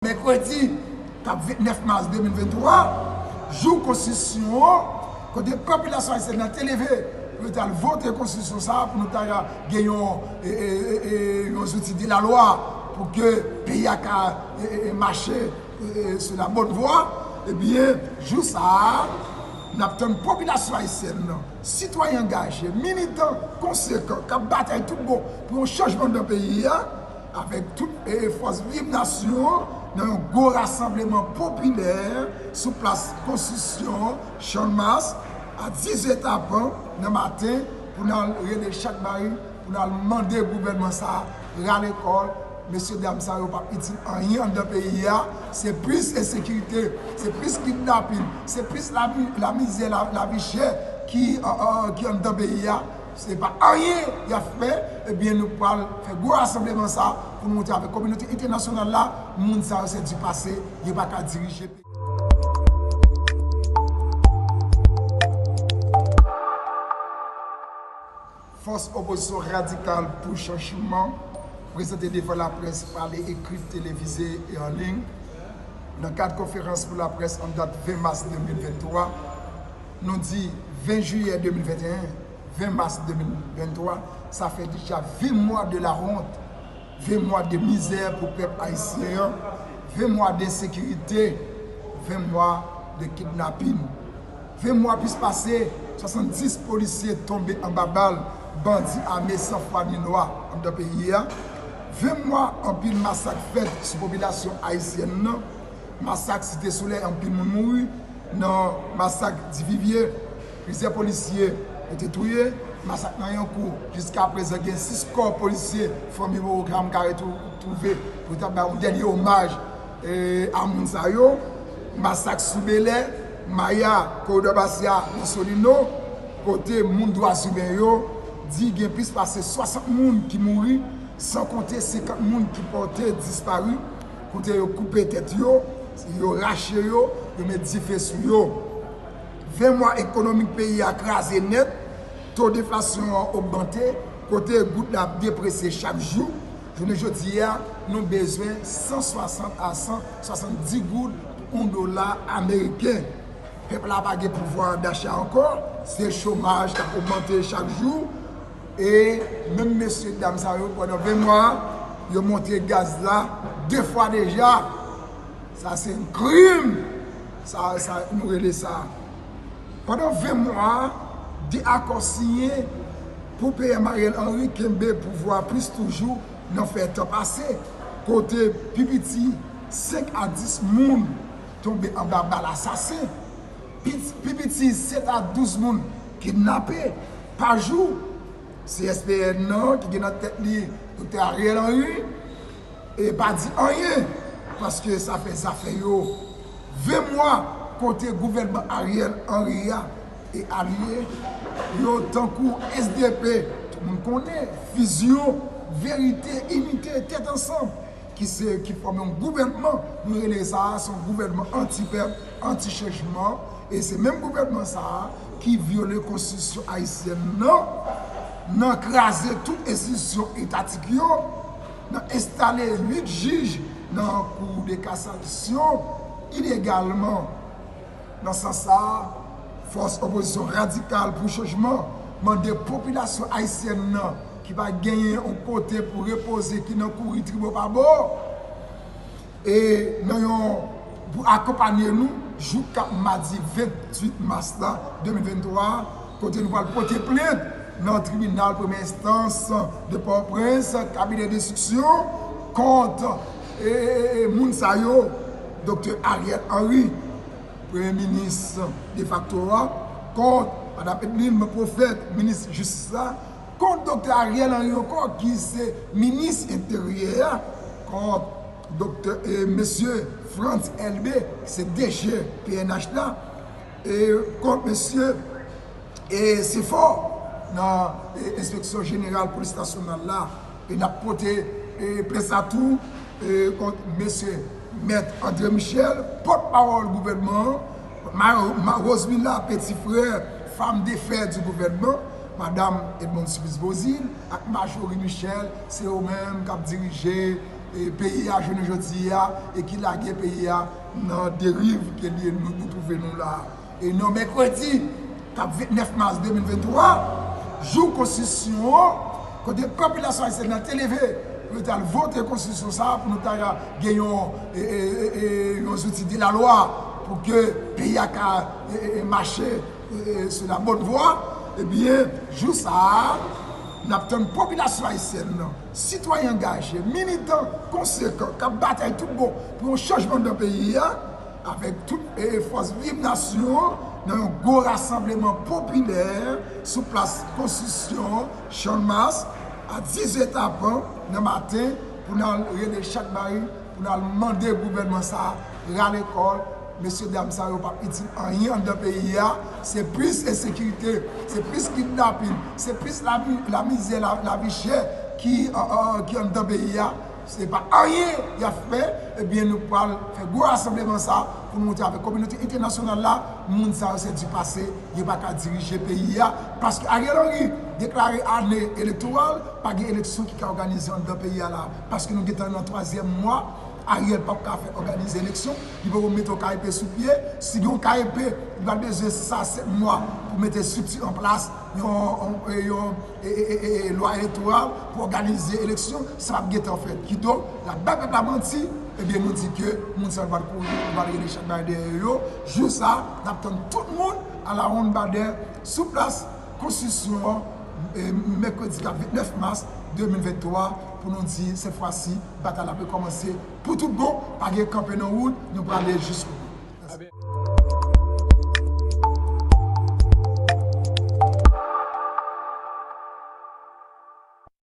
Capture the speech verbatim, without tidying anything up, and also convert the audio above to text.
mèkredi k ap vennèf mas de mil venntwa, jou konstitisyon an, kote popilasyon ayisyèn nan te leve pou yo t al vote konstitisyon sa a, pou nou ta gen yon, e, e, e, e, yon zouti de la lwa pou ke peyi a ka, e, e, e, mache, e, e, sou la bòn vwa, ebyen, jou sa a, n ap tann popilasyon ayisyèn nan, sitwayen angaje, militan konsekan, k ap batay tout bon pou yon chanjman nan peyi a, avèk tout, e, fòs viv nasyon an, nan yon gwo rasanbleman popilè sou plas Konstitisyon an, Channmas, a dizuit èdtan nan maten, pou n al rele chak bari, pou n al mande gouvènman sa a rale kò l. Mesye dam sa yo p ap itil anyen anndan peyi a. Se plis ensekirite, se plis kidnapin, se plis lami-, lamizè, la, lavi chè ki, an, an, ki anndan peyi a. Se pa anyen y ap fè. Ebyen, nou pral fè gwo rasanbleman sa a pou nou montre avèk kominote entènasyonal la, moun sa yo se di pase, yo pa ka dirije peyi. Fòs Opozisyon Radikal pou Chanjman prezante devan laprès, pa lè ekri, televize e an liy, nan kad konferans pou laprès an dat ven mas de mil venntwa, nou di ven jiyè de mil venteyen, ven mas de mil venntwa, sa fè deja ven mwa de la honte, ven mwa de mizè pou pèp ayisyen an, ven mwa de ensekirite, ven mwa de kidnapin. Ven mwa plis pase swasanndis polisye tonbe anba bal bandi ame san fwa ni lwa anndan peyi a. Ven mwa anpil masak fèt sou popilasyon ayisyèn nan. Masak Site Solèy, anpil moun mouri. Nan masak Divivye, plizyè polisye yo te touye. Masak nan Yankou, jiskaprezan gen sis kò polisye fanmi Bowokam ka retou-, twouve pou ta bay yon dènye omaj, e, a moun sa yo. Masak sou Belè, Maya, Koridò Basya, nan Solino, kote moun dwa imen yo di gen plis pase swasant moun ki mouri, san konte senkant moun ki pòte dispari, kote yo koupe tèt yo, yo rache yo, yo met dife sou yo. Ven mwa ekonomik peyi a kraze nèt, to deflasyon an ogmante, kote goud la ap depresye chak jou. Jounen jodi a, nou bezwen san swasant a san swasanndis goud pou yon dola ameriken. Pèp la pa gen pouvwa dacha ankò, se chomaj k ap ogmante chak jou. E menm mesye dam sa yo, pandan ven mwa, yo monte gaz la de fwa deja. Sa se yon krim. Sa, sa, nou rele sa. Pandan ven mwa, de akò siyen pou P M Ariel Henry kenbe pouvwa plis toujou nan fè tan pase, kote pi piti senk a dis moun tonbe anba bal asasen, pi, pi piti sèt a douz moun kidnape pa jou. C S P N nan, ki gen nan tèt li Doktè Ariel Henry, e pa di anyen, paske sa fè zafè yo. Ven mwa kote gouvènman Ariel Henry a e alye yo tankou S D P, tout moun konnen, Vizyon, Verite, Inite, Tèt Ansanm, ki se, ki fòme yon gouvènman, nou rele sa a, se yon gouvènman anti-pèp, anti-chanjman, e se menm gouvènman sa a ki vyole konstitisyon ayisyèn nan, nan kraze tout enstitisyon etatik yo, nan enstale uit jij nan Kou de Kasasyon ilegalman. Nan sans sa a, Fòs Opozisyon Radikal pou Chanjman mande popilasyon ayisyèn nan ki pa genyen yon kote pou repoze, ki nan kouri tribò pa bò, e nan yon, pou akonpaye nou jouk madi venntuit mas la de mil venntwa, kote nou pral pote plent nan tribinal premyè enstans de Pòtoprens, kabinè denstriksyon, kont, e, e, e, moun sa yo, Doktè Ariel Henry, premye minis defakto a, kont Madam Edlin Prophète, minis jistis la, kont Doktè Ariel Henry ankò, ki se minis enteryè a, kont Doktè, e, mesye Frantz Elbé, ki se D G P N H la, e kont mesye, e, Sefò nan, e, Enspeksyon Jeneral Polis Nasyonal la, e n ap pote, e, plent sa tou, e, kont mesye Mèt André Michel, pòtpawòl gouvènman an, Ma-, Ma-, Rosemila Petit Frère, femme de fer du gouvernement, Madam Edmonde Supplice Beauzile ak Marjorie Michel, se yo menm k ap dirije e, peyi a jounen jodi a e ki lage peyi a nan deriv ke li, nou, nou twouve nou la. E nan mèkredi k ap vennèf mas de mil venntwa, jou konstitisyon an, kote popilasyon ayisyèn nan te leve pou yo t al vote konstitisyon sa a, pou nou ta gen yon, e, e, e, e, yon zouti de la lwa pou ke peyi a ka, e, e, e, mache, e, e, sou la bòn vwa, ebyen, jou sa a, n ap tann popilasyon ayisyèn nan, sitwayen angaje, militan konsekan k ap batay tout bon pou yon chanjman nan peyi a, avèk tout, e, fòs viv nasyon an nan yon gwo rasanbleman popilè sou plas konstitisyon an, Channmas, a dizuit èdtan nan maten, pou n al rele chak bari, pou n al mande gouvènman sa a rale kò l. Mesye dam sa yo p ap itil anyen anndan peyi a. Se plis ensekirite, se plis kidnapin, se plis lami-, lamizè, la, lavi chè ki, e, e, ki anndan peyi a. Se pa anyen y ap fè. Ebyen, nou pral fè gwo rasanbleman sa a pou nou montre avèk kominote entènasyonal la, moun sa yo se di pase, yo pa ka dirije peyi a. Paske Ariel Henry deklare ane elektoral, pa gen eleksyon ki ka òganize anndan peyi a la. Paske nou gentan nan twazyèm mwa, Ariel p ap ka fè òganize eleksyon, li poko mete yon K E P sou pye. Si gen yon K E P, li pral bezwen sis a sèt mwa pou mete estrikti an plas, yon, yon, e, yon, e, e, e, e, lwa elektoral pou òganize eleksyon, sa p ap gentan fèt. Kidonk, l ap bay pèp la manti, ebyen, nou di ke moun sa yo pral kouri, yo pral rele chak bagay dèyè yo. Jou sa a, n ap tann tout moun a la wonn badè sou plas konstitisyon an, e, mèkredi k ap vennèf mas de mil venntwa, pou nou di, sèt fwa si, batay la ap rekòmanse pou tout bon, pa gen kanpe nan wout, nou prale jiskobou.